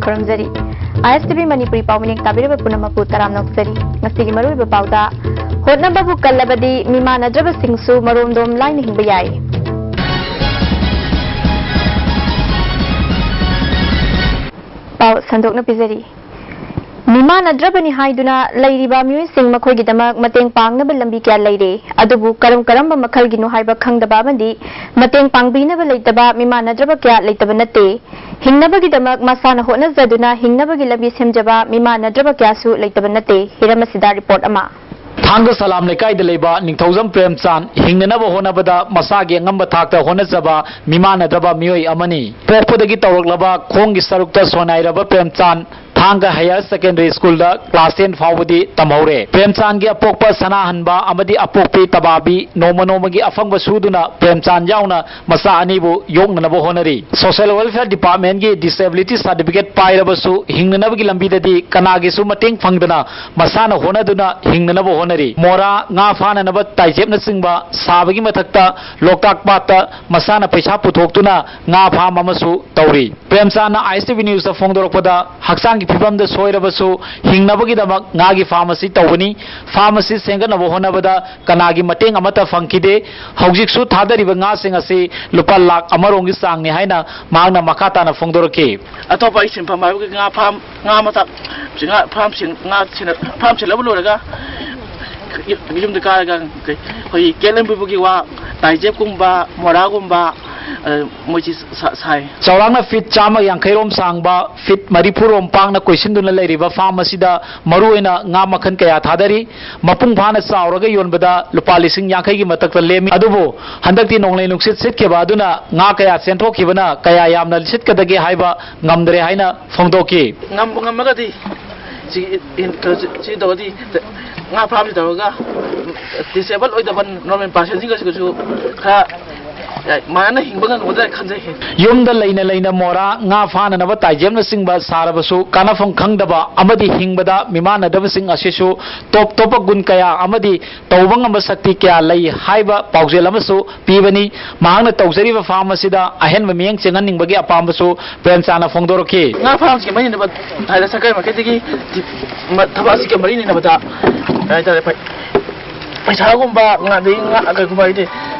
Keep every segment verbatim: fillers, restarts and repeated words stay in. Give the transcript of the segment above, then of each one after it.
ꯈꯨꯔꯨꯝꯖꯔꯤ꯫ ꯑꯥꯏ S T V Manipuri ꯄꯥꯎ ꯃꯤꯅꯤꯡ ꯇꯥꯕꯤꯔꯕ ꯄꯨꯝꯅꯃꯛꯄꯨ ꯇꯔꯥꯝꯅ ꯑꯣꯛꯆꯔꯤ꯫ ꯉꯁꯤꯒꯤ ꯃꯔꯨꯑꯣꯏꯕ ꯄꯥꯎꯗ, ꯍꯣꯠꯅꯕꯕꯨ ꯀꯜꯂꯕꯗꯤ ꯃꯤꯃꯥꯟꯅꯗ꯭ꯔꯕꯁꯤꯡꯁꯨ ꯃꯔꯣꯝꯗꯣꯝ ꯂꯥꯏꯅ ꯍꯤꯡꯕ ꯌꯥꯏ꯫ ꯄꯥꯎ ꯁꯟꯗꯣꯛꯅ ꯄꯤꯖꯔꯤ꯫ ꯃꯤꯃꯥꯟꯅꯗ꯭ꯔꯕꯅꯤ ꯍꯥꯏꯗꯨꯅ ꯂꯩꯔꯤꯕ ꯃꯤꯑꯣꯏꯁꯤꯡ ꯃꯈꯣꯏꯒꯤꯗꯃꯛ ꯃꯇꯦꯡ ꯄꯥꯡꯅꯕ ꯂꯝꯕꯤ ꯀꯌꯥ ꯂꯩꯔꯦ꯫ ꯑꯗꯨꯕꯨ ꯀꯔꯝ ꯀꯔꯝꯕ ꯃꯈꯜꯒꯤꯅꯣ ꯍꯥꯏꯕ ꯈꯪꯗꯕ ꯑꯃꯗꯤ ꯃꯇꯦꯡ ꯄꯥꯡꯕꯤꯅꯕ ꯂꯩꯇꯕ ꯃꯤꯃꯥꯟꯅꯗ꯭ꯔꯕ ꯀꯌꯥ ꯂꯩꯇꯕ ꯅꯠꯇꯦ꯫ ꯍꯤꯡꯅꯕꯒꯤꯗꯃꯛ ꯃꯁꯥꯅ ꯍꯣꯠꯅꯖꯗꯨꯅ ꯍꯤꯡꯅꯕꯒꯤ ꯂꯝꯕꯤ ꯁꯦꯝꯖꯕ ꯃꯤꯃꯥꯟꯅꯗ꯭ꯔꯕ ꯀꯌꯥꯁꯨ ꯂꯩꯇꯕ ꯅꯠꯇꯦ꯫ ꯍꯤꯔꯝ ꯑꯁꯤꯗ ꯔꯤꯄꯣꯔꯠ ꯑꯃ꯫ ꯊꯥꯡꯒ ꯁꯂꯥꯝ ꯂꯩꯀꯥꯏꯗ ꯂꯩꯕ ꯅꯤꯡꯊꯧꯖꯝ ꯄ꯭ꯔꯦꯝꯆꯥꯟ ꯍꯤꯡꯅꯅꯕ ꯍꯣꯠꯅꯕꯗ ꯃꯁꯥꯒꯤ ꯑꯉꯝꯕ ꯊꯥꯛꯇ ꯍꯣꯠꯅꯖꯕ ꯃꯤꯃꯥꯟꯅꯗ꯭ꯔꯕ ꯃꯤꯑꯣꯏ ꯑꯃꯅꯤ꯫ ꯄꯣꯛꯄꯗꯒꯤ ꯇꯧꯔꯛꯂꯕ ꯈꯣꯡꯒꯤ ꯁꯔꯨꯛꯇ ꯁꯣꯟꯅꯥꯏꯔꯕ ꯄ꯭ꯔꯦꯝꯆꯥꯟ ꯊꯥꯡꯒ ꯍꯥꯌꯔ ꯁꯦꯀꯦꯟꯗꯔꯤ ꯁ꯭ꯀꯨꯜꯗ ꯀ꯭ꯂꯥꯁ ꯇꯦꯟ ꯐꯥꯎꯕꯗꯤ ꯇꯝꯍꯧꯔꯦ꯫ ꯄ꯭ꯔꯦꯝꯆꯥꯟꯒꯤ ꯑꯄꯣꯛꯄ ꯁꯅꯥꯍꯟꯕ ꯑꯃꯗꯤ ꯑꯄꯣꯛꯄꯤ ꯇꯕꯥꯕꯤ ꯅꯣꯡꯃ ꯅꯣꯡꯃꯒꯤ ꯑꯐꯪꯕ ꯁꯨꯗꯨꯅ ꯄ꯭ꯔꯦꯝꯆꯥꯟ ꯌꯥꯎꯅ ꯃꯆꯥ ꯑꯅꯤꯕꯨ ꯌꯣꯛꯅꯅꯕ ꯍꯣꯠꯅꯔꯤ꯫ ꯁꯣꯁꯤꯌꯦꯜ ꯋꯦꯜꯐꯤꯌꯔ ꯗꯤꯄꯥꯔꯠꯃꯦꯟꯒꯤ ꯗꯤꯁꯦꯕꯤꯂꯤꯇꯤ ꯁꯥꯔꯇꯤꯐꯤꯀꯦꯠ ꯄꯥꯏꯔꯕꯁꯨ ꯍꯤꯡꯅꯅꯕꯒꯤ ꯂꯝꯕꯤꯗꯗꯤ ꯀꯅꯥꯒꯤꯁꯨ ꯃꯇꯦꯡ ꯐꯪꯗꯅ ꯃꯁꯥꯅ ꯍꯣꯠꯅꯗꯨꯅ ꯍꯤꯡꯅꯅꯕ ꯍꯣꯠꯅꯔꯤ꯫ ꯃꯣꯔꯥ, ꯉꯥ ꯐꯥꯅꯅꯕ ꯇꯥꯏꯖꯦꯞꯅꯆꯤꯡꯕ ꯁꯥꯕꯒꯤ ꯃꯊꯛꯇ ꯂꯣꯛꯇꯥꯛ ꯄꯥꯠꯇ ꯃꯁꯥꯅ ꯄꯩꯁꯥ ꯄꯨꯊꯣꯛꯇꯨꯅ ꯉꯥ ꯐꯥꯝ ꯑꯃꯁꯨ ꯇꯧꯔꯤ꯫ ꯄ꯭ꯔꯦꯝꯆꯥꯟꯅ ꯑꯥꯏ ꯑꯦꯁ ꯇꯤ ꯚꯤ ꯅ꯭ꯌꯨꯁꯇ ꯐꯣꯡꯗꯣꯔꯛꯄꯗ, ꯍꯛꯆꯥꯡꯒꯤ ꯐꯤꯕꯝꯗ ꯁꯣꯏꯔꯕꯁꯨ ꯍꯤꯡꯅꯕꯒꯤꯗꯃꯛ ꯉꯥꯒꯤ ꯐꯥꯔꯃꯥꯁꯤ ꯇꯧꯕꯅꯤ꯫ ꯐꯥꯔꯃꯥꯁꯤ ꯁꯦꯝꯒꯠꯅꯕ ꯍꯣꯠꯅꯕꯗ ꯀꯅꯥꯒꯤ ꯃꯇꯦꯡ ꯑꯃꯠꯇ ꯐꯪꯈꯤꯗꯦ꯫ ꯍꯧꯖꯤꯛꯁꯨ ꯊꯥꯗꯔꯤꯕ ꯉꯥꯁꯤꯡ ꯑꯁꯤ ꯂꯨꯄꯥ ꯂꯥꯈ ꯑꯃꯔꯣꯝꯒꯤ ꯆꯥꯡꯅꯤ ꯍꯥꯏꯅ ꯃꯍꯥꯛꯅ ꯃꯈꯥ ꯇꯥꯅ ꯐꯣꯡꯗꯣꯔꯛꯈꯤ꯫ ꯑꯇꯣꯞꯄ ꯑꯩ ꯁꯤꯟꯐꯝ ꯍꯥꯏꯕꯒꯤ ꯉꯥ ꯐꯥꯝ, ꯉꯥ ꯃꯆꯥ, ꯉꯥ ꯐꯥꯝ ꯁꯦꯝ-, ꯉꯥ ꯁꯦꯟꯅ-, ꯐꯥꯝ ꯁꯦꯟꯅꯕ ꯂꯣꯏꯔꯒ ꯌꯨꯝꯗ ꯀꯥꯔꯒ ꯀꯩ, ꯑꯩꯈꯣꯏꯒꯤ ꯀꯦꯠ ꯂꯩꯕꯒꯤ ꯋꯥ, ꯇꯥꯏꯖꯦꯞꯀꯨꯝꯕ, ꯃꯣꯔꯥꯒꯨꯝꯕ, ꯑ, ꯃꯣꯏꯁꯤ ꯁꯥ-, ꯁꯥꯏ꯫ ꯆꯥꯎꯔꯥꯛꯅ ꯐꯤꯠ ꯆꯥꯝꯃ ꯌꯥꯡꯈꯩ ꯔꯣꯝ ꯁꯥꯡꯕ, ꯐꯤꯠ ꯃꯔꯤꯐꯨ ꯔꯣꯝ ꯄꯥꯛꯅ ꯀꯣꯏꯁꯤꯟꯗꯨꯅ ꯂꯩꯔꯤꯕ ꯐꯥꯝ ꯑꯁꯤꯗ ꯃꯔꯨꯑꯣꯏꯅ ꯉꯥ ꯃꯈꯜ ꯀꯌꯥ ꯊꯥꯗꯔꯤ꯫ ꯃꯄꯨꯡ ꯐꯥꯅ ꯆꯥꯎꯔꯒ ꯌꯣꯟꯕꯗ ꯂꯨꯄꯥ ꯂꯤꯁꯤꯡ ꯌꯥꯡꯈꯩꯒꯤ ꯃꯊꯛꯇ ꯂꯦꯝꯃꯤ꯫ ꯑꯗꯨꯕꯨ ꯍꯟꯗꯛꯇꯤ ꯅꯣꯡꯂꯩ ꯅꯨꯡꯁꯤꯠ ꯁꯤꯠꯈꯤꯕ ꯑꯗꯨꯅ ꯉꯥ ꯀꯌꯥ ꯆꯦꯟꯊꯣꯛꯈꯤꯕꯅ ꯀꯌꯥ ꯌꯥꯝꯅ ꯁꯤꯠꯀꯗꯒꯦ ꯍꯥꯏꯕ ꯉꯝꯗ꯭ꯔꯦ ꯍꯥꯏꯅ ꯐꯣꯡꯗꯣꯛꯈꯤ꯫ ꯉꯝꯕꯨ ꯉꯝꯃꯒꯗꯤ ꯁꯤ, ꯁꯤ ꯇꯧꯔꯗꯤ ꯉꯥ ꯐꯥꯝꯁꯤ ꯇꯧꯔꯒ ꯗꯤꯁꯦꯕꯜ ꯑꯣꯏꯗꯕ ꯅꯣꯔꯃꯦꯜ ꯄꯥꯔꯁꯟꯁꯤꯡ ꯑꯁꯤꯒꯁꯨ ꯈꯔ ꯃꯥꯅ ꯍꯤꯡꯕ ꯉꯝꯒꯗ꯭ꯔꯥ ꯈꯟꯖꯩ꯫ ꯌꯨꯝꯗ ꯂꯩꯅ ꯂꯩꯅ ꯃꯣꯔꯥ, ꯉꯥ ꯐꯥꯅꯅꯕ ꯇꯥꯏꯖꯦꯝꯅꯆꯤꯡꯕ ꯁꯥꯔꯕꯁꯨ, ꯀꯥꯟꯅꯐꯝ ꯈꯪꯗꯕ ꯑꯃꯗꯤ ꯍꯤꯡꯕꯗ ꯃꯤꯃꯥꯟꯅꯗꯕꯁꯤꯡ ꯑꯁꯤꯁꯨ ꯇꯣꯞ ꯇꯣꯞꯄ ꯒꯨꯟ ꯀꯌꯥ ꯑꯃꯗꯤ ꯇꯧꯕ ꯉꯝꯕ ꯁꯛꯇꯤ ꯀꯌꯥ ꯂꯩ ꯍꯥꯏꯕ ꯄꯥꯎꯖꯦꯜ ꯑꯃꯁꯨ ꯄꯤꯕꯅꯤ꯫ ꯃꯍꯥꯛꯅ ꯇꯧꯖꯔꯤꯕ ꯐꯥꯔꯝ ꯑꯁꯤꯗ ꯑꯍꯦꯟꯕ ꯃꯤꯠꯌꯦꯡ ꯆꯪꯍꯟꯅꯤꯡꯕꯒꯤ ꯑꯄꯥꯝꯕꯁꯨ ꯄ꯭ꯔꯦꯝꯆꯥꯟꯅ ꯐꯣꯡꯗꯣꯔꯛꯈꯤ꯫ ꯉꯥ ꯐꯥꯔꯝꯁꯤꯒ ꯃꯔꯤ ꯂꯩꯅꯕ ꯍꯥꯏꯗꯤ ꯁꯔꯀꯥꯔ ꯃꯥꯏꯀꯩꯗꯒꯤ ꯊꯕꯛ ꯑꯁꯤꯒ ꯃꯔꯤ ꯂꯩꯅꯕꯗ ꯀꯩ ꯍꯥꯏꯇꯥꯔꯦ, ꯄꯩꯁꯥꯒꯨꯝꯕ, ꯉꯥ, ꯑꯗꯩ ꯉꯥ, ꯀꯩꯒꯨꯝꯕ ꯍꯥꯏꯗꯤ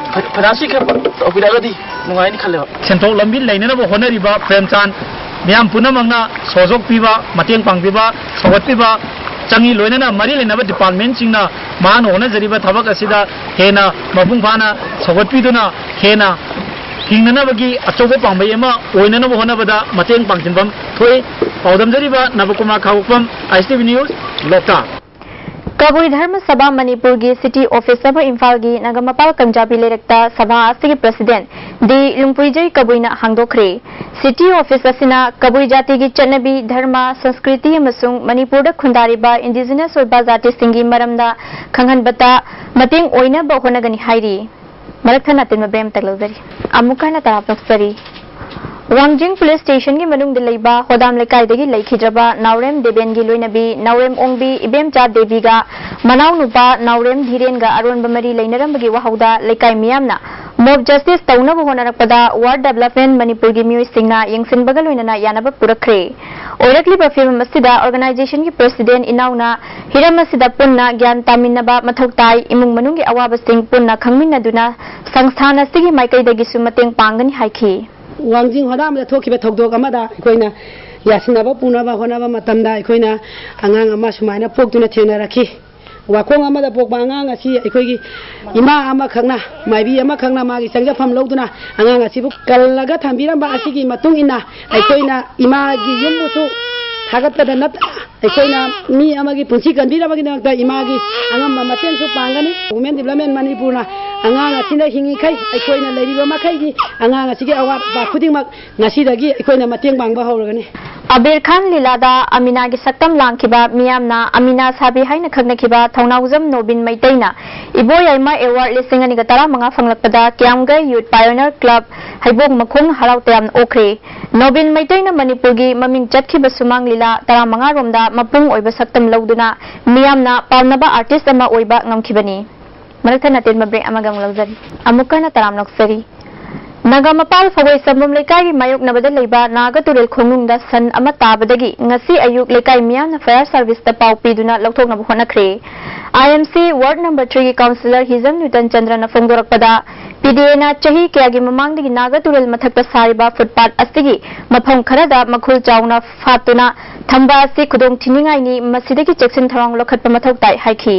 ꯐꯥꯏꯅꯥꯟꯁꯀꯤ ꯈꯔ ꯇꯧꯕꯤꯔꯛꯑꯒꯗꯤ ꯅꯨꯡꯉꯥꯏꯅꯤ ꯈꯜꯂꯦꯕ꯫ ꯁꯦꯟꯊꯣꯛ ꯂꯝꯕꯤ ꯂꯩꯅꯅꯕ ꯍꯣꯠꯅꯔꯤꯕ ꯄ꯭ꯔꯦꯝꯆꯥꯟ ꯃꯤꯌꯥꯝ ꯄꯨꯝꯅꯃꯛꯅ ꯁꯣꯖꯣꯛꯄꯤꯕ, ꯃꯇꯦꯡ ꯄꯥꯡꯕꯤꯕ, ꯁꯧꯒꯠꯄꯤꯕ ꯆꯪꯏ꯫ ꯂꯣꯏꯅꯅ ꯃꯔꯤ ꯂꯩꯅꯕ ꯗꯤꯄꯥꯔꯠꯃꯦꯟꯁꯤꯡꯅ ꯃꯍꯥꯛꯅ ꯍꯣꯠꯅꯖꯔꯤꯕ ꯊꯕꯛ ꯑꯁꯤꯗ ꯍꯦꯟꯅ ꯃꯄꯨꯡ ꯐꯥꯅ ꯁꯧꯒꯠꯄꯤꯗꯨꯅ ꯍꯦꯟꯅ ꯍꯤꯡꯅꯅꯕꯒꯤ ꯑꯆꯧꯕ ꯄꯥꯝꯕꯩ ꯑꯃ ꯑꯣꯏꯅꯅꯕ ꯍꯣꯠꯅꯕꯗ ꯃꯇꯦꯡ ꯄꯥꯡꯁꯤꯟꯐꯝ ꯊꯣꯛꯏ꯫ ꯄꯥꯎꯗꯝꯖꯔꯤꯕ ꯅꯕꯀꯨꯃꯥꯔ ꯈꯥꯉꯕꯣꯛꯐꯝ, ꯑꯥꯏ ꯑꯦꯁ ꯇꯤ ꯚꯤ ꯅ꯭ꯌꯨꯁ, ꯂꯣꯛꯇꯥꯛ꯫ ꯀꯕꯨꯏ ꯙꯔꯃ ꯁꯚꯥ ꯃꯅꯤꯄꯨꯔꯒꯤ ꯁꯤꯇꯤ ꯑꯣꯐꯤꯁ ꯑꯣꯐ ꯏꯝꯐꯥꯜꯒꯤ ꯅꯒꯥꯃꯄꯥꯜ ꯀꯟꯖꯥꯕꯤ ꯂꯩꯔꯛꯇ ꯁꯚꯥ ꯑꯁꯤꯒꯤ ꯄ꯭ꯔꯁꯤꯗꯦꯟ ꯗꯤ ꯂꯨꯡꯄꯨꯏꯖꯩ ꯀꯕꯨꯏꯅ ꯍꯥꯡꯗꯣꯛꯈ꯭ꯔꯦ꯫ ꯁꯤꯇꯤ ꯑꯣꯐꯤꯁ ꯑꯁꯤꯅ ꯀꯕꯨꯏ ꯖꯥꯇꯤꯒꯤ ꯆꯠꯅꯕꯤ, ꯙꯔꯃ, ꯁꯪꯁꯀ꯭ꯔꯤꯇꯤ ꯑꯃꯁꯨꯡ ꯃꯅꯤꯄꯨꯔꯗ ꯈꯨꯟꯗꯥꯔꯤꯕ ꯏꯟꯗꯤꯖꯤꯅꯁ ꯑꯣꯏꯕ ꯖꯥꯇꯤꯁꯤꯡꯒꯤ ꯃꯔꯝꯗ ꯈꯪꯍꯟꯕꯗ ꯃꯇꯦꯡ ꯑꯣꯏꯅꯕ ꯍꯣꯠꯅꯒꯅꯤ ꯍꯥꯏꯔꯤ꯫ ꯃꯔꯛ ꯊꯠꯅ ꯑꯇꯦꯟꯕ ꯕ꯭ꯔꯦꯛ ꯑꯃꯇ ꯂꯧꯖꯔꯤ꯫ ꯑꯃꯨꯛꯀ ꯍꯟꯅ ꯇꯔꯥꯝꯅ ꯑꯣꯛꯆꯔꯤ꯫ ꯋꯥꯡꯖꯤꯡ ꯄꯨꯂꯤꯁ ꯁ꯭ꯇꯦꯁꯟꯒꯤ ꯃꯅꯨꯡꯗ ꯂꯩꯕ ꯍꯣꯗꯥꯝ ꯂꯩꯀꯥꯏꯗꯒꯤ ꯂꯩꯈꯤꯗ꯭ꯔꯕ ꯅꯥꯎꯔꯦꯝ ꯗꯦꯕꯦꯟꯒꯤ ꯂꯣꯏꯅꯕꯤ ꯅꯥꯎꯔꯦꯝ ꯑꯣꯡꯕꯤ ꯏꯕꯦꯝꯆꯥ ꯗꯦꯕꯤꯒ ꯃꯅꯥꯎꯅꯨꯄꯥ ꯅꯥꯎꯔꯦꯝ ꯙꯤꯔꯦꯟꯒ ꯑꯔꯣꯟꯕ ꯃꯔꯤ ꯂꯩꯅꯔꯝꯕꯒꯤ ꯋꯥꯍꯧꯗ ꯂꯩꯀꯥꯏ ꯃꯤꯌꯥꯝꯅ ꯃꯣꯕ ꯖꯁꯇꯤꯁ ꯇꯧꯅꯕ ꯍꯣꯠꯅꯔꯛꯄꯗ ꯋꯥꯔꯗ ꯗꯦꯕꯂꯞꯃꯦꯟ ꯃꯅꯤꯄꯨꯔꯒꯤ ꯃꯤꯑꯣꯏꯁꯤꯡꯅ ꯌꯦꯡꯁꯤꯟꯕꯒ ꯂꯣꯏꯅꯅ ꯌꯥꯅꯕ ꯄꯨꯔꯛꯈ꯭ꯔꯦ꯫ ꯑꯣꯏꯔꯛꯂꯤꯕ ꯐꯤꯕꯝ ꯑꯁꯤꯗ ꯑꯣꯔꯒꯅꯥꯏꯖꯦꯁꯟꯒꯤ ꯄ꯭ꯔꯁꯤꯗꯦꯟ ꯏꯅꯥꯎꯅ ꯍꯤꯔꯝ ꯑꯁꯤꯗ ꯄꯨꯟꯅ ꯒ꯭ꯌꯥꯟ ꯇꯥꯃꯤꯟꯅꯕ ꯃꯊꯧ ꯇꯥꯏ, ꯏꯃꯨꯡ ꯃꯅꯨꯡꯒꯤ ꯑꯋꯥꯕꯁꯤꯡ ꯄꯨꯟꯅ ꯈꯪꯃꯤꯟꯅꯗꯨꯅ ꯁꯪꯁꯊꯥꯟ ꯑꯁꯤꯒꯤ ꯃꯥꯏꯀꯩꯗꯒꯤꯁꯨ ꯃꯇꯦꯡ ꯄꯥꯡꯒꯅꯤ ꯍꯥꯏꯈꯤ꯫ ꯋꯥꯡꯖꯤꯡ ꯍꯣꯗꯥꯝꯗ ꯊꯣꯛꯈꯤꯕ ꯊꯧꯗꯣꯛ ꯑꯃꯗ ꯑꯩꯈꯣꯏꯅ ꯌꯥꯁꯤꯟꯅꯕ ꯄꯨꯅꯕ ꯍꯣꯠꯅꯕ ꯃꯇꯝꯗ ꯑꯩꯈꯣꯏꯅ ꯑꯉꯥꯡ ꯑꯃ ꯁꯨꯃꯥꯏꯅ ꯄꯣꯛꯇꯨꯅ ꯊꯦꯡꯅꯔꯛꯈꯤ꯫ ꯋꯥꯈꯣꯡ ꯑꯃꯗ ꯄꯣꯛꯄ ꯑꯉꯥꯡ ꯑꯁꯤ ꯑꯩꯈꯣꯏꯒꯤ ꯏꯃꯥ ꯑꯃꯈꯛꯅ, ꯃꯥꯏꯕꯤ ꯑꯃꯈꯛꯅ ꯃꯥꯒꯤ ꯆꯪꯖꯐꯝ ꯂꯧꯗꯨꯅ ꯑꯉꯥꯡ ꯑꯁꯤꯕꯨ ꯀꯜꯂꯒ ꯊꯝꯕꯤꯔꯝꯕ ꯑꯁꯤꯒꯤ ꯃꯇꯨꯡ ꯏꯟꯅ ꯑꯩꯈꯣꯏꯅ ꯏꯃꯥꯒꯤ ꯌꯨꯝꯕꯨꯁꯨ ꯊꯥꯒꯠꯄꯗ ꯅꯠꯇꯅ ꯑꯩꯈꯣꯏꯅ ꯃꯤ ꯑꯃꯒꯤ ꯄꯨꯟꯁꯤ ꯀꯟꯕꯤꯅꯕꯒꯤꯗꯃꯛꯇ ꯏꯃꯥꯒꯤ ꯑꯉꯝꯕ ꯃꯇꯦꯡꯁꯨ ꯄꯥꯡꯒꯅꯤ꯫ ꯋꯨꯃꯦꯟ ꯗꯤꯕ꯭ꯂꯞꯃꯦꯟ ꯃꯅꯤꯄꯨꯔꯅ ꯑꯉꯥꯡ ꯑꯁꯤꯅ ꯍꯤꯡꯉꯤꯈꯩ ꯑꯩꯈꯣꯏꯅ ꯂꯩꯔꯤꯕ ꯃꯈꯩꯒꯤ ꯑꯉꯥꯡ ꯑꯁꯤꯒꯤ ꯑꯋꯥꯠ ꯑꯄꯥ ꯈꯨꯗꯤꯡꯃꯛ ꯉꯁꯤꯗꯒꯤ ꯑꯩꯈꯣꯏꯅ ꯃꯇꯦꯡ ꯄꯥꯡꯕ ꯍꯧꯔꯒꯅꯤ꯫ ꯑꯕꯤꯔ ꯈꯥꯟ ꯂꯤꯂꯥꯗ ꯑꯃꯤꯅꯥꯒꯤ ꯁꯛꯇꯝ ꯂꯥꯡꯈꯤꯕ ꯃꯤꯌꯥꯝꯅ ꯑꯃꯤꯅꯥ ꯁꯥꯕꯤ ꯍꯥꯏꯅ ꯈꯪꯅꯈꯤꯕ ꯊꯧꯅꯥꯎꯖꯝ ꯅꯣꯕꯤꯟ ꯃꯩꯇꯩꯅ ꯏꯕꯣꯌꯥꯏꯃ ꯑꯦꯋꯥꯔꯗ ꯂꯤꯁꯤꯡ ꯑꯅꯤꯒ ꯇꯔꯥꯃꯉꯥ ꯐꯪꯂꯛꯄꯗ ꯀ꯭ꯌꯥꯝꯒꯩ ꯌꯨꯠ ꯄꯥꯏꯑꯣꯅꯤꯌꯔ ꯀ꯭ꯂꯕ ꯍꯩꯕꯣꯡ ꯃꯈꯣꯡ ꯍꯔꯥꯎ ꯇꯌꯥꯝꯅ ꯑꯣꯛꯈ꯭ꯔꯦ꯫ ꯅꯣꯕꯤꯟ ꯃꯩꯇꯩꯅ ꯃꯅꯤꯄꯨꯔꯒꯤ ꯃꯃꯤꯡ ꯆꯠꯈꯤꯕ ꯁꯨꯃꯥꯡ ꯂꯤꯂꯥ ꯇꯔꯥꯃꯉꯥ ꯔꯣꯝꯗ ꯃꯄꯨꯡ ꯑꯣꯏꯕ ꯁꯛꯇꯝ ꯂꯧꯗꯨꯅ ꯃꯤꯌꯥꯝꯅ ꯄꯥꯝꯅꯕ ꯑꯥꯔꯇꯤꯁ ꯑꯃ ꯑꯣꯏꯕ ꯉꯝꯈꯤꯕꯅꯤ꯫ ꯃꯔꯛ ꯊꯠꯅ ꯑꯇꯦꯟꯕ ꯕ꯭ꯔꯦꯛ ꯑꯃꯒ ꯑꯃꯨꯛ ꯂꯧꯖꯔꯤ꯫ ꯑꯃꯨꯛ ꯍꯟꯅ ꯇꯔꯥꯝ ꯂꯧꯖꯔꯤ꯫ ꯅꯥꯒꯥ ꯃꯄꯥꯜ ꯐꯧꯒꯩ ꯁꯝꯕꯝ ꯂꯩꯀꯥꯏꯒꯤ ꯃꯥꯌꯣꯛꯅꯕꯗ ꯂꯩꯕ ꯅꯥꯒ ꯇꯨꯔꯦꯜ ꯈꯣꯡꯅꯨꯡꯗ ꯁꯟ ꯑꯃ ꯇꯥꯕꯗꯒꯤ ꯉꯁꯤ ꯑꯌꯨꯛ ꯂꯩꯀꯥꯏ ꯃꯤꯌꯥꯝꯅ ꯐꯥꯌꯔ ꯁꯥꯔꯚꯤꯁꯇ ꯄꯥꯎ ꯄꯤꯗꯨꯅ ꯂꯧꯊꯣꯛꯅꯕ ꯍꯣꯠꯅꯈ꯭ꯔꯦ꯫ ꯑꯥꯏ ꯑꯦꯝ ꯁꯤ ꯋꯥꯔꯗ ꯅꯝꯕꯔ ꯊ꯭ꯔꯤꯒꯤ ꯀꯥꯎꯟꯁꯤꯂꯔ ꯍꯤꯖꯝ ꯅ꯭ꯌꯨꯇꯟ ꯆꯟꯗ꯭ꯔꯅ ꯐꯣꯡꯗꯣꯔꯛꯄꯗ, ꯄꯤ ꯗꯤ ꯑꯦꯅ ꯆꯍꯤ ꯀꯌꯥꯒꯤ ꯃꯃꯥꯡꯗꯒꯤ ꯅꯥꯒ ꯇꯨꯔꯦꯜ ꯃꯊꯛꯇ ꯁꯥꯔꯤꯕ ꯐꯨꯠꯄꯥꯠ ꯑꯁꯤꯒꯤ ꯃꯐꯝ ꯈꯔꯗ ꯃꯈꯨꯜ ꯆꯥꯎꯅ ꯐꯥꯠꯇꯨꯅ ꯊꯝꯕ ꯑꯁꯤ ꯈꯨꯗꯣꯡ ꯊꯤꯅꯤꯡꯉꯥꯏꯅꯤ, ꯃꯁꯤꯗꯒꯤ ꯆꯦꯛꯁꯤꯟ ꯊꯧꯔꯥꯡ ꯂꯧꯈꯠꯄ ꯃꯊꯧ ꯇꯥꯏ ꯍꯥꯏꯈꯤ꯫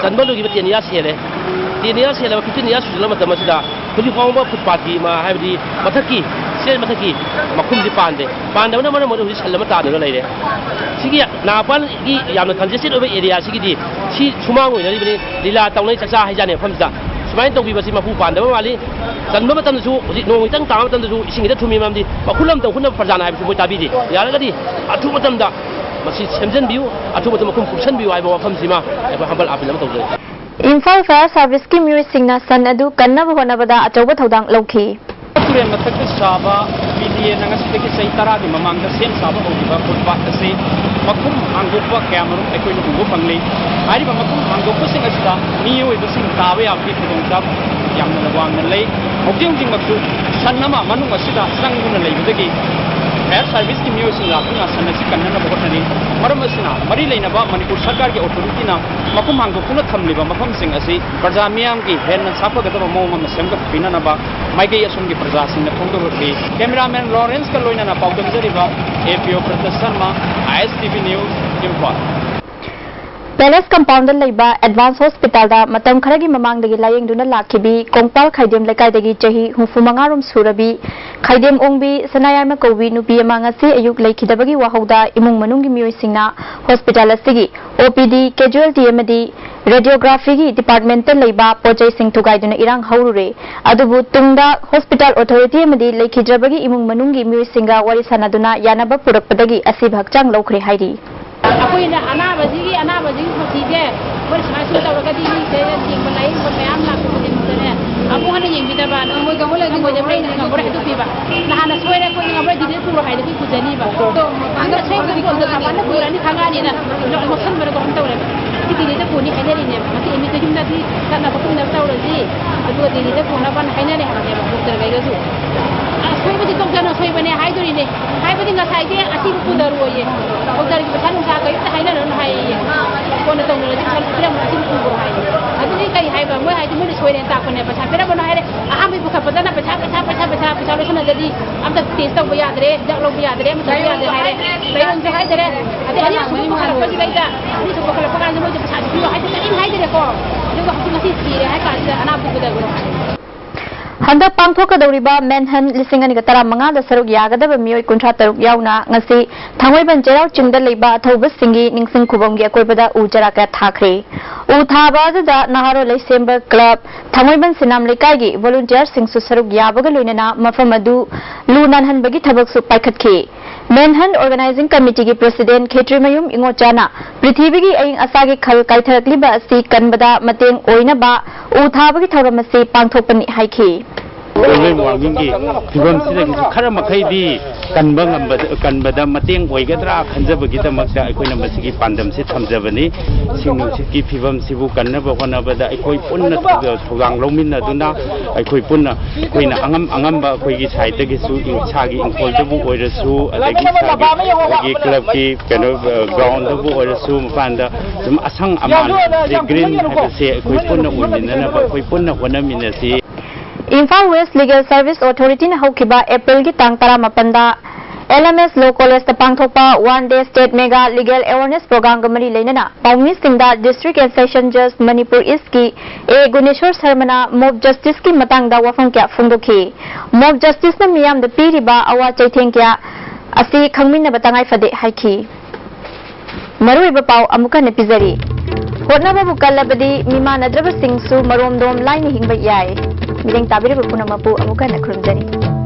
ꯆꯟꯕ ꯂꯣꯏꯈꯤꯕ ten years ꯍꯦꯜꯂꯦ꯫ Ten years ꯍꯦꯜꯂꯕ, fifteen years ꯁꯨꯖꯜꯂꯕ ꯃꯇꯝ ꯑꯁꯤꯗ ꯍꯧꯖꯤꯛ ꯐꯥꯎꯕ ꯐꯨꯠꯄꯥꯠꯀꯤ ꯃ-, ꯍꯥꯏꯕꯗꯤ ꯃꯊꯛꯀꯤ, ꯁ꯭ꯇꯦꯖ ꯃꯊꯛꯀꯤ ꯃꯈꯨꯝꯁꯤ ꯄꯥꯟꯗꯦ꯫ ꯄꯥꯟꯗꯕꯅ ꯃꯔꯝ ꯑꯣꯏꯔꯒ ꯍꯧꯖꯤꯛ ꯁꯟ ꯑꯃ ꯇꯥꯗꯨꯅ ꯂꯩꯔꯦ꯫ ꯁꯤꯒꯤ ꯅꯥꯒꯥ ꯃꯄꯥꯜꯒꯤ ꯌꯥꯝꯅ congested ꯑꯣꯏꯕ area ꯁꯤꯒꯤꯗꯤ ꯁꯤ ꯁꯨꯃꯥꯡ ꯑꯣꯏꯅꯔꯤꯕꯅꯤ, ꯂꯤꯂꯥ ꯇꯧꯅꯩ ꯆꯥꯛꯆꯥ ꯍꯩꯖꯥꯟꯅꯩ ꯃꯐꯝꯁꯤꯗ꯫ ꯁꯨꯃꯥꯏꯅ ꯇꯧꯕꯤꯕꯁꯤ ꯃꯄꯨ ꯄꯥꯟꯗꯕ ꯃꯥꯜꯂꯤ꯫ ꯆꯟꯕ ꯃꯇꯝꯗꯁꯨ, ꯍꯧꯖꯤꯛ ꯅꯣꯡ ꯈꯤꯇꯪ ꯇꯥꯕ ꯃꯇꯝꯗꯁꯨ ꯏꯁꯤꯡ ꯍꯦꯛꯇ ꯊꯨꯝꯃꯤ ꯃꯔꯝꯗꯤ ꯃꯈꯨꯜ ꯑꯃꯇꯪ ꯍꯨꯠꯅꯕ ꯄ꯭ꯔꯖꯥꯅ ꯍꯥꯏꯕꯁꯤ ꯃꯣꯏ ꯇꯥꯕꯤꯗꯦ꯫ ꯌꯥꯔꯒꯗꯤ ꯑꯊꯨꯕ ꯃꯇꯝꯗ ꯃꯁꯤ ꯁꯦꯝꯖꯤꯟꯕꯤꯌꯨ, ꯑꯊꯨꯕ ꯃꯇꯝꯗ ꯃꯈꯨꯝ ꯀꯨꯞꯁꯟꯕꯤꯌꯨ ꯍꯥꯏꯕ ꯋꯥꯐꯝꯁꯤꯃ ꯑꯩꯈꯣꯏ humble appeal ꯑꯃ ꯇꯧꯖꯔꯤ꯫ ꯏꯝꯐꯥꯜ ꯐꯥꯌꯔ ꯁꯥꯔꯚꯤꯁꯀꯤ ꯃꯤꯑꯣꯏꯁꯤꯡꯅ ꯁꯟ ꯑꯗꯨ ꯀꯟꯅꯕ ꯍꯣꯠꯅꯕꯗ ꯑꯆꯧꯕ ꯊꯧꯗꯥꯡ ꯂꯧꯈꯤ꯫ ꯇꯨꯔꯦꯜ ꯃꯊꯛꯇ ꯁꯥꯕ ꯄꯤ ꯗꯤ ꯑꯦꯅ ꯉꯁꯤꯗꯒꯤ ꯆꯍꯤ ꯇꯔꯥꯒꯤ ꯃꯃꯥꯡꯗ ꯁꯦꯝ ꯁꯥꯕ ꯍꯧꯈꯤꯕ ꯐꯨꯠꯄꯥꯠ ꯑꯁꯤ ꯃꯈꯨꯝ ꯍꯥꯡꯗꯣꯛꯄ ꯀꯌꯥꯃꯔꯨꯝ ꯑꯩꯈꯣꯏꯅ ꯎꯕ ꯐꯪꯂꯤ꯫ ꯍꯥꯏꯔꯤꯕ ꯃꯈꯨꯝ ꯍꯥꯡꯗꯣꯛꯄꯁꯤꯡ ꯑꯁꯤꯗ ꯃꯤꯑꯣꯏꯕꯁꯤꯡ ꯇꯥꯕ ꯌꯥꯕꯒꯤ ꯈꯨꯗꯣꯡꯆꯥꯕ ꯌꯥꯝꯅ ꯋꯥꯡꯅ ꯂꯩ꯫ ꯍꯧꯖꯤꯛ ꯍꯧꯖꯤꯛꯃꯛꯁꯨ ꯁꯟ ꯑꯃ ꯃꯅꯨꯡ ꯑꯁꯤꯗ ꯆꯪꯗꯨꯅ ꯂꯩꯕꯗꯒꯤ ꯐꯥꯌꯔ ꯁꯥꯔꯚꯤꯁꯀꯤ ꯃꯤꯑꯣꯏꯁꯤꯡ ꯂꯥꯛꯇꯨꯅ ꯁꯟ ꯑꯁꯤ ꯀꯟꯅꯅꯕ ꯍꯣꯠꯅꯔꯤ꯫ ꯃꯔꯝ ꯑꯁꯤꯅ, ꯃꯔꯤ ꯂꯩꯅꯕ ꯃꯅꯤꯄꯨꯔ ꯁꯔꯀꯥꯔꯒꯤ ꯑꯣꯊꯣꯔꯤꯇꯤꯅ ꯃꯈꯨꯝ ꯍꯥꯡꯗꯣꯛꯇꯨꯅ ꯊꯝꯂꯤꯕ ꯃꯐꯝꯁꯤꯡ ꯑꯁꯤ ꯄ꯭ꯔꯖꯥ ꯃꯤꯌꯥꯝꯒꯤ ꯍꯦꯟꯅ ꯁꯥꯐꯒꯗꯕ ꯃꯑꯣꯡ ꯑꯃ ꯁꯦꯝꯒꯠꯄꯤꯅꯅꯕ ꯃꯥꯏꯀꯩ ꯑꯁꯣꯝꯒꯤ ꯄ꯭ꯔꯖꯥꯁꯤꯡꯅ ꯐꯣꯡꯗꯣꯔꯛꯂꯤ꯫ ꯀꯦꯃꯦꯔꯥꯃꯦꯟ ꯂꯣꯔꯦꯟꯁꯀ ꯂꯣꯏꯅꯅ ꯄꯥꯎꯗꯝꯖꯔꯤꯕ ꯑꯦ ꯄꯤ ꯑꯣ ꯄ꯭ꯔꯇ Sharma, I S T V news, Imphal. Palace compound ꯂꯩꯕ ꯑꯦꯗꯚꯥꯟꯁ ꯍꯣꯁꯄꯤꯇꯥꯜꯗ ꯃꯇꯝ ꯈꯔꯒꯤ ꯃꯃꯥꯡꯗꯒꯤ ꯂꯥꯌꯦꯡꯗꯨꯅ ꯂꯥꯛꯈꯤꯕꯤ ꯀꯣꯡꯄꯥꯜ ꯈꯥꯏꯗꯦꯝ ꯂꯩꯀꯥꯏꯗꯒꯤ ꯆꯍꯤ ꯍꯨꯝꯐꯨ ꯃꯉꯥ ꯔꯣꯝ ꯁꯨꯔꯕꯤ ꯈꯥꯏꯗꯦꯝ ꯑꯣꯡꯕꯤ ꯁꯅꯥꯌꯥꯏꯃ ꯀꯧꯕꯤ ꯅꯨꯄꯤ ꯑꯃ ꯉꯁꯤ ꯑꯌꯨꯛ ꯂꯩꯈꯤꯗꯕꯒꯤ ꯋꯥꯍꯧꯗ ꯏꯃꯨꯡ ꯃꯅꯨꯡꯒꯤ ꯃꯤꯑꯣꯏꯁꯤꯡꯅ ꯍꯣꯁꯄꯤꯇꯥꯜ ꯑꯁꯤꯒꯤ ꯑꯣ ꯄꯤ ꯗꯤ, ꯀꯦꯖꯨꯑꯦꯜꯇꯤ ꯑꯃꯗꯤ ꯔꯦꯗꯤꯑꯣꯒ꯭ꯔꯥꯐꯤꯒꯤ ꯗꯤꯄꯥꯔꯠꯃꯦꯟꯇ ꯂꯩꯕ ꯄꯣꯠꯆꯩꯁꯤꯡ ꯊꯨꯒꯥꯏꯗꯨꯅ ꯏꯔꯥꯡ ꯍꯧꯔꯨꯔꯦ꯫ ꯑꯗꯨꯕꯨ ꯇꯨꯡꯗ ꯍꯣꯁꯄꯤꯇꯥꯜ ꯑꯣꯊꯣꯔꯤꯇꯤ ꯑꯃꯗꯤ ꯂꯩꯈꯤꯗ꯭ꯔꯕꯒꯤ ꯏꯃꯨꯡ ꯃꯅꯨꯡꯒꯤ ꯃꯤꯑꯣꯏꯁꯤꯡꯒ ꯋꯥꯔꯤ ꯁꯥꯟꯅꯗꯨꯅ ꯌꯥꯅꯕ ꯄꯨꯔꯛꯄꯗꯒꯤ ꯑꯁꯤꯕ ꯍꯛꯆꯥꯡ ꯂꯧꯈ꯭ꯔꯦ ꯍꯥꯏꯔꯤ꯫ ꯑꯩꯈꯣꯏꯅ ꯑꯅꯥꯕꯁꯤꯒꯤ, ꯑꯅꯥꯕꯁꯤꯒꯤ ꯈꯣꯟꯊꯤꯁꯦ ꯃꯣꯏ ꯁꯨꯃꯥꯏ ꯁꯨꯝ ꯇꯧꯔꯒꯗꯤ ꯃꯤꯁꯦ ꯊꯦꯡꯕ ꯂꯥꯏꯌꯦꯡꯕ ꯃꯌꯥꯝ ꯂꯥꯛꯄ ꯈꯨꯗꯤꯡꯃꯛꯇꯅꯦ, ꯑꯃꯨꯛ ꯍꯟꯅ ꯌꯦꯡꯕꯤꯗꯕ, ꯅꯪ ꯃꯣꯏ ꯀꯥꯡꯕꯨ ꯂꯩꯔꯗꯤ ꯃꯣꯏꯗ ꯃꯣꯏ ꯉꯝꯃꯔꯣꯏ ꯍꯥꯏꯗꯣꯛꯄꯤꯕ꯫ ꯅꯍꯥꯟꯅ ꯁꯣꯏꯔꯦ, ꯑꯩꯈꯣꯏ ꯉꯝꯃꯔꯣꯏ, ꯗꯤꯜꯂꯤꯗ ꯄꯨꯔꯣ ꯍꯥꯏꯗꯤ ꯑꯩꯈꯣꯏ ꯄꯨꯖꯅꯤꯕ꯫ ꯑꯗꯣ ꯍꯟꯗꯛ ꯁꯣꯏꯕꯗꯤ ꯄꯨꯗ ꯃꯄꯥꯟꯗ ꯄꯨꯔꯅꯤ ꯈꯪꯉꯛꯑꯅꯤꯅ ꯂꯣꯠꯁꯟꯕꯅ ꯀꯩꯅꯣꯝ ꯇꯧꯔꯦꯕ꯫ ꯁꯤ ꯗꯤꯜꯂꯤꯗ ꯄꯨꯅꯤ ꯍꯥꯏꯅꯔꯤꯅꯦꯕ꯫ ꯉꯁꯤ ꯑꯦꯝ ꯌꯨꯗ ꯌꯨꯝꯗꯗꯤ ꯆꯠꯅꯕ ꯈꯣꯠꯅꯕ ꯇꯧꯔꯁꯤ, ꯑꯗꯨꯒ ꯗꯤꯜꯂꯤꯗ ꯄꯨꯅꯕꯅ ꯍꯥꯏꯅꯔꯦ ꯍꯥꯏꯕꯅꯦꯕ ꯗꯣꯛꯇꯔꯈꯩꯒꯁꯨ꯫ ꯑꯁꯣꯏꯕꯗꯤ ꯗꯣꯛꯇꯔꯅ ꯑꯁꯣꯏꯕꯅꯦ ꯍꯥꯏꯗꯣꯔꯤꯅꯦ꯫ ꯍꯥꯏꯕꯗꯤ ꯉꯁꯥꯏꯗꯤ ꯑꯁꯤꯕꯨ ꯄꯨꯊꯔꯣꯏꯌꯦ꯫ ꯗꯣꯛꯇꯔꯒꯤ ꯄꯩꯁꯥ ꯅꯨꯡꯁꯥ ꯀꯔꯤꯝꯇ ꯍꯥꯏꯅꯔꯅꯨ ꯍꯥꯏꯌꯦ꯫ ꯀꯣꯟꯅ ꯇꯧꯅꯔꯁꯤ, ꯄꯩꯁꯥ ꯄꯤꯔꯝꯃꯣ, ꯑꯁꯤꯕꯨ ꯄꯨꯈ꯭ꯔꯣ ꯍꯥꯏꯌꯦ꯫ ꯑꯗꯨꯗꯤ ꯀꯩ ꯍꯥꯏꯕ? ꯃꯣꯏ ꯍꯥꯏꯗꯤ ꯃꯣꯏꯅ ꯁꯣꯏꯔꯦꯅ ꯇꯥꯛꯄꯅꯦ꯫ ꯄꯩꯁꯥ ꯄꯤꯔꯝꯃꯅꯨ ꯍꯥꯏꯔꯦ꯫ ꯑꯍꯥꯟꯕꯒꯤ ꯄꯨꯈꯠꯄꯗꯅ ꯄꯩꯁꯥ, ꯄꯩꯁꯥ, ꯄꯩꯁꯥ, ꯄꯩꯁꯥ, ꯄꯩꯁꯥ ꯂꯣꯏꯁꯟꯅꯗ꯭ꯔꯗꯤ ꯑꯝꯇ ꯇꯦꯁ ꯇꯧꯕ ꯌꯥꯗ꯭ꯔꯦ, ꯍꯤꯗꯥꯛ ꯂꯧꯕ ꯌꯥꯗ꯭ꯔꯦ, ꯑꯃ ꯇꯧꯕ ꯌꯥꯗ꯭ꯔꯦ ꯍꯥꯏꯔꯦ꯫ ꯂꯥꯏꯑꯣꯡꯁꯨ ꯍꯥꯏꯗꯔꯦ꯫ ꯑꯗꯩ ꯑꯅꯤꯁꯨꯕꯒꯤ ꯄꯨꯈꯠꯂꯛꯄꯁꯤꯗꯩꯗ, ꯑꯅꯤꯁꯨꯕ ꯄꯨꯈꯠꯂꯛꯄ ꯀꯥꯟꯗ ꯃꯣꯏꯗ ꯄꯩꯁꯥꯁꯨ ꯄꯤꯔꯣ ꯍꯥꯏꯗꯤ ꯀꯔꯤꯝ ꯍꯥꯏꯗꯔꯦꯀꯣ꯫ ꯑꯗꯨꯒ ꯍꯧꯖꯤꯛ ꯉꯁꯤ ꯁꯤꯔꯦ ꯍꯥꯏ ꯀꯥꯟꯁꯤꯗ ꯑꯅꯥꯕꯗꯨ ꯄꯨꯊꯈ꯭ꯔꯣ ꯍꯥꯏꯔꯦ꯫ ꯍꯟꯗꯛ ꯄꯥꯡꯊꯣꯛꯀꯗꯧꯔꯤꯕ ꯃꯦꯟꯍꯟ ꯂꯤꯁꯤꯡ ꯑꯅꯤꯒ ꯇꯔꯥꯃꯉꯥꯗ ꯁꯔꯨꯛ ꯌꯥꯒꯗꯕ ꯃꯤꯑꯣꯏ ꯀꯨꯟꯊ꯭ꯔꯥ ꯇꯔꯨꯛ ꯌꯥꯎꯅ ꯉꯁꯤ ꯊꯥꯡꯃꯩꯕꯟ ꯆꯩꯔꯥꯎ ꯆꯤꯡꯗ ꯂꯩꯕ ꯑꯊꯧꯕꯁꯤꯡꯒꯤ ꯅꯤꯡꯁꯤꯡ ꯈꯨꯕꯝꯒꯤ ꯑꯀꯣꯏꯕꯗ ꯎ ꯆꯥꯔꯥ ꯀꯌꯥ ꯊꯥꯈ꯭ꯔꯦ꯫ ꯎ ꯊꯥꯕ ꯑꯗꯨꯗ ꯅꯍꯥꯔꯣꯜ ꯂꯩꯁꯦꯝꯕ ꯀ꯭ꯂꯕ, ꯊꯥꯡꯃꯩꯕꯟ ꯁꯤꯅꯥꯝ ꯂꯩꯀꯥꯏꯒꯤ ꯚꯣꯂꯨꯟꯇꯤꯌꯔꯁꯤꯡꯁꯨ ꯁꯔꯨꯛ ꯌꯥꯕꯒ ꯂꯣꯏꯅꯅ ꯃꯐꯝ ꯑꯗꯨ ꯂꯨ ꯅꯥꯟꯍꯟꯕꯒꯤ ꯊꯕꯛꯁꯨ ꯄꯥꯏꯈꯠꯈꯤ꯫ ꯃꯦꯟꯍꯟ ꯑꯣꯔꯒꯅꯥꯏꯖꯤꯡ ꯀꯃꯤꯇꯤꯒꯤ ꯄ꯭ꯔꯦꯁꯤꯗꯦꯟꯠ ꯈꯦꯇ꯭ꯔꯤꯃꯌꯨꯝ ꯏꯉꯣꯆꯥꯅ ꯄ꯭ꯔꯤꯊꯤꯕꯤꯒꯤ ꯑꯏꯪ ꯑꯁꯥꯒꯤ ꯈꯜ ꯀꯥꯏꯊꯔꯛꯂꯤꯕ ꯑꯁꯤ ꯀꯟꯕꯗ ꯃꯇꯦꯡ ꯑꯣꯏꯅꯕ ꯎ ꯊꯥꯕꯒꯤ ꯊꯧꯔꯝ ꯑꯁꯤ ꯄꯥꯡꯊꯣꯛꯄꯅꯤ ꯍꯥꯏꯈꯤ꯫ ꯒ꯭ꯂꯣꯕꯦꯜ ꯋꯥꯔꯃꯤꯡꯒꯤ ꯐꯤꯕꯝꯁꯤꯗꯒꯤꯁꯨ ꯈꯔ ꯃꯈꯩꯗꯤ ꯀꯟꯕ ꯉꯝꯕꯗ, ꯀꯟꯕꯗ ꯃꯇꯦꯡ ꯑꯣꯏꯒꯗ꯭ꯔꯥ ꯈꯟꯖꯕꯒꯤꯗꯃꯛꯇ ꯑꯩꯈꯣꯏꯅ ꯃꯁꯤꯒꯤ ꯄꯥꯟꯗꯝꯁꯤ ꯊꯝꯖꯕꯅꯤ꯫ ꯏꯁꯤꯡ ꯅꯨꯡꯁꯤꯠꯀꯤ ꯐꯤꯕꯝꯁꯤꯕꯨ ꯀꯟꯅꯕ ꯍꯣꯠꯅꯕꯗ ꯑꯩꯈꯣꯏ ꯄꯨꯟꯅ ꯊꯧꯗꯥꯡ ꯂꯧꯃꯤꯟꯅꯗꯨꯅ ꯑꯩꯈꯣꯏ ꯄꯨꯟꯅ, ꯑꯩꯈꯣꯏꯅ ꯑꯉꯝ ꯑꯉꯝꯕ ꯑꯩꯈꯣꯏꯒꯤ ꯁꯥꯏꯠꯇꯒꯤꯁꯨ ꯏꯁꯥꯒꯤ ꯏꯪꯈꯣꯜꯗꯕꯨ ꯑꯣꯏꯔꯁꯨ, ꯑꯗꯒꯤ ꯏꯁꯥꯒꯤ ꯑꯩꯈꯣꯏꯒꯤ ꯀ꯭ꯂꯕꯀꯤ ꯀꯩꯅꯣ, ꯒ꯭ꯔꯥꯎꯟꯗꯕꯨ ꯑꯣꯏꯔꯁꯨ, ꯃꯄꯥꯟꯗ ꯁꯨꯝ ꯑꯁꯪ ꯑꯃꯥꯟꯁꯦ, ꯒ꯭ꯔꯤꯟ ꯍꯥꯏꯕꯁꯦ ꯑꯩꯈꯣꯏ ꯄꯨꯟꯅ ꯑꯣꯏꯃꯤꯟꯅꯅꯕ ꯑꯩꯈꯣꯏ ꯄꯨꯟꯅ ꯍꯣꯠꯅꯃꯤꯟꯅꯁꯤ꯫ ꯏꯝꯐꯥꯜ ꯋꯦꯁ ꯂꯤꯒꯦꯜ ꯁꯔꯚꯤꯁ ꯑꯣꯊꯣꯔꯤꯇꯤꯅ ꯍꯧꯈꯤꯕ ꯑꯦꯄ꯭ꯔꯤꯜꯒꯤ ꯇꯥꯡ ꯇꯔꯥꯃꯥꯄꯟꯗ ꯑꯦꯜ ꯑꯦꯝ ꯑꯦꯁ Law College ꯇ ꯄꯥꯡꯊꯣꯛꯄ One Day State Mega Legal Awareness Program ꯒ ꯃꯔꯤ ꯂꯩꯅꯅ ꯄꯥꯎꯃꯤꯁꯤꯡꯗ District and Session Judge Manipur East ꯀꯤ ꯑꯦ ꯒꯨꯅꯦꯁꯣꯔ ꯁꯔꯃꯅ mock justice ꯀꯤ ꯃꯇꯥꯡꯗ ꯋꯥꯐꯝ ꯀꯌꯥ ꯐꯣꯡꯗꯣꯛꯈꯤ꯫ Mock justice ꯅ ꯃꯤꯌꯥꯝꯗ ꯄꯤꯔꯤꯕ ꯑꯋꯥ ꯆꯩꯊꯦꯡ ꯀꯌꯥ ꯑꯁꯤ ꯈꯪꯃꯤꯟꯅꯕ ꯇꯉꯥꯏ ꯐꯗꯦ ꯍꯥꯏꯈꯤ꯫ ꯃꯔꯨꯑꯣꯏꯕ ꯄꯥꯎ ꯑꯃꯨꯛ ꯍꯟꯅ ꯄꯤꯖꯔꯤ꯫ ꯍꯣꯠꯅꯕꯕꯨ ꯀꯜꯂꯕꯗꯤ ꯃꯤꯃꯥꯟꯅꯗ꯭ꯔꯕꯁꯤꯡꯁꯨ ꯃꯔꯣꯝꯗꯣꯝ ꯂꯥꯏꯅ ꯍꯤꯡꯕ ꯌꯥꯏ꯫ ꯃꯤꯠꯌꯦꯡ ꯇꯥꯕꯤꯔꯤꯕ ꯄꯨꯝꯅꯃꯛꯄꯨ ꯑꯃꯨꯛ ꯍꯟꯅ ꯈꯨꯔꯨꯝꯖꯔꯤ꯫